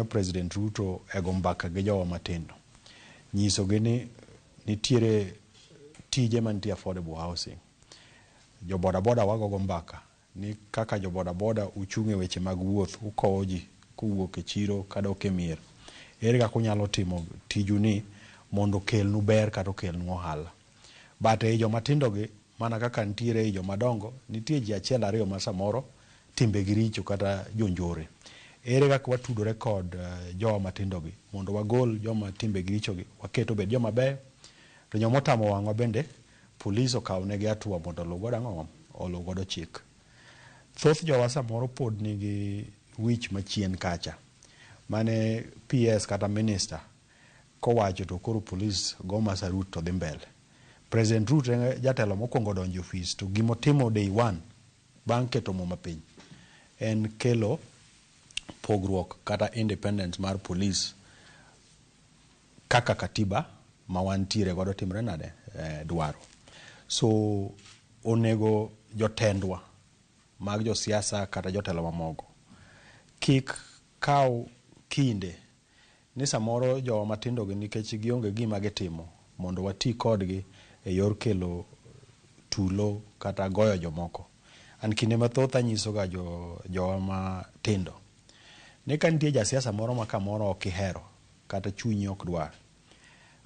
President Ruto e go mbaka gi jowa matindo. Nyisogi ni nitiere tije mantie affordable housing. Jo boda boda wagogo mbaka ni kaka jo boda boda uchung' e weche mag wuoth, ukowo ji kowuok e chiro kadok e mier. Ere kaka unyalo timo tiju ni mondo okelnu ber kata okelnu ohala. But ei joma tindo gi, mana kaka nitiere ei joma dongo, nitie ji achiel ariyo ma samoro timbegi richo kata jonjore. Ere kaka watudore kod jowa matindo gi mondo wagol joma timbegi richo gi waket obed joma beyo, to joma otamo wang'wa bende polis okaw negi hatua mondo oluw godo ang'o? Oluw godo chik. Thoth jowa samoro pod nigi wich machien kacha mane PS kata minister kowacho to koro polis go masarut to dhi mbele. President Ruto e jatelo mokwongo donjo e ofis to gimotimo day one bang' keto muma piny en kelo pogruok kata independence mar polis kaka katiba ma wantiere godo timre nade dwaro. So onego jotendwa mag josiasa kata jotelo mamoko kik kaw kinde ni samoro jowa matindo gi nikech gionge gima gitimo mondo wati kodgi e yor kelo tulo kata goyo jomoko. An kinde mathoth anyiso ga jowa matindo ni ka nitie jasiasa moro ma kamoro ok ihero kata chunyi ok dwar,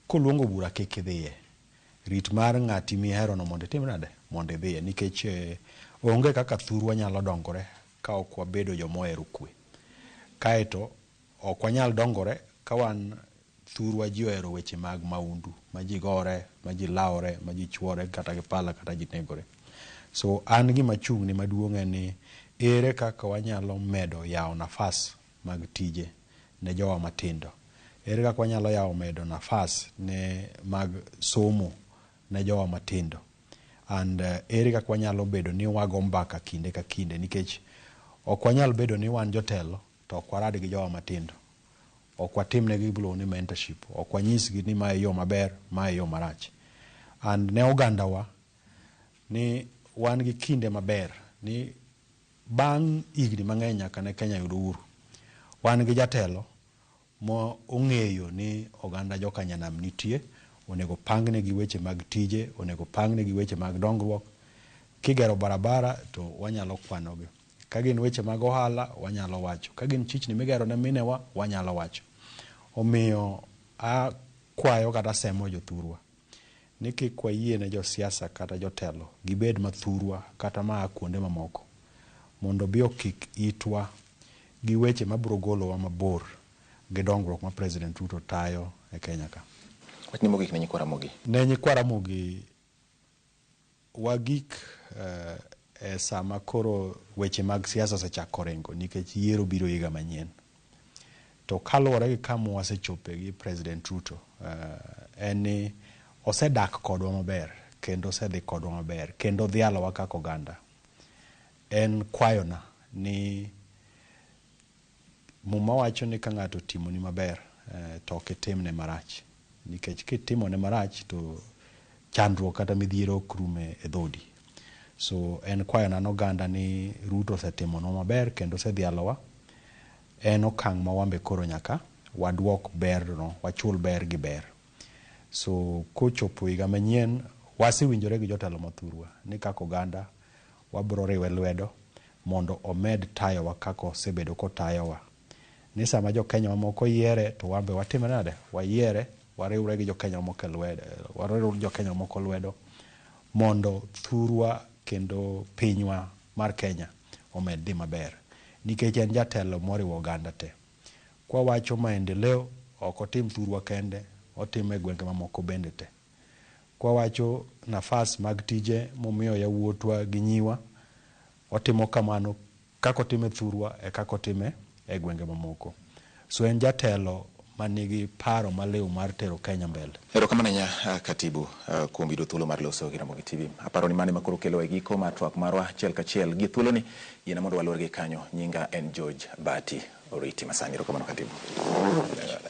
koluongo bura kik idhiye. Rit mar ng'ati mihero no mondo itim nade? Mondo idhiye. Nikech onge kaka thurwa nyalo dongore ka ok wabedo joma ohero kwe. Kaeto ok wanyal dongore ka wan thurwa ji ohero weche mag maundu, ma ji gore, ma ji lawore, ma ji chuore kata gi pala kata ji negore. So an gima chung' ne maduong' en ni ere kaka wanyalo medo yawo nafas mag tije ne jowa matindo. Ere kaka wanyalo yawo medo nafas ne mag somo ne jowa matindo. And ere kaka wanyalo bedo ni wago mbaka kinde ka kinde nikech ok wanyal bedo ni wan jotelo to ok warad gi jowa matindo. Ok watimnegi gima iluongo ni mentorship. Ok wanyisgi ni mae yo maber, mae yo marach. And ne ogandawa ni wan gi kinde maber ni bang' higni mang'eny nyaka ne Kenya yud uhuru, wan gi jatelo ma ong'eyo ni oganda joka nyanam nitie, onego pangnegi weche mag tije, onego pangnegi weche mag dongruok. Kigero barabara to wanyalo kwanogi. Ka gin weche mag ohala, wanyalo wacho. Ka gin chichni migero ne minewa, wanyalo wacho. Omiyo akwayo kata asemo jothurwa ni kik wayie ne josiasa kata jotelo gibed mathurwa kata maa kuonde mamoko mondo obi okik itwa gi weche mabiro golowa mabor gi dongruok ma President Ruto tayo e Kenya ka. Wachni mogik ne nyikwa Ramogi. Ne nyikwa Ramogi, wagik e sama koro weche mag siasa osechako ringo nikech yiero biro higa manyien. To kaluwore gi kama wasechope gi President Ruto, en ni osedak kodwa maber kendo osedhi kodwa maber kendo odhialowa kaka oganda. En kwayona ni Muma wacho ni ka ng'ato otimoni maber to ok itimne marach. Nikech kitimone marach to chandruok kata midhiero ok rum e dhodi. So en kwayona ne oganda ni Ruto osetimonwa maber kendo osedhialowa. En okang' ma wan be koro nyaka waduok berno, wachul ber gi ber. So kochopo higa manyien, wasewinjore gi jotelo mathurwa ni kaka oganda wabiro riwe lwedo mondo omed tayowa kaka osebedo kotayowa. Ni sama jo Kenya mamoko yiere to wan be watime nade? Wayiere, wariwre gi jo Kenya mamoko e lwedo, wariw jo Kenya mamoko lwedo mondo thurwa kendo pinywa mar Kenya omed dhi maber. Nikech en jatelo moriwo oganda te. Kwawacho maendeleo, ok otim thurwa kende, otimo e gwenge mamoko bende te. Kwawacho nafas mag tije momiyo yawuotwa gi nyiwa, otimo kamano kaka otime thurwa e kaka otime e gwenge mamoko. So en jatelo manigi paro maliw mar tero Kenya mbele. Erokamano ahinya Katibu kuom yudo thuolo mar loso gi Ramogi TV. Aparo ni mano ema koro kelowa e giko mar twak marwa achiel kachiel. Gi thuoloni, yiena mondo walor gi kanyo. Nyinga en George Bati Oriti masani. Erokamano Katibu.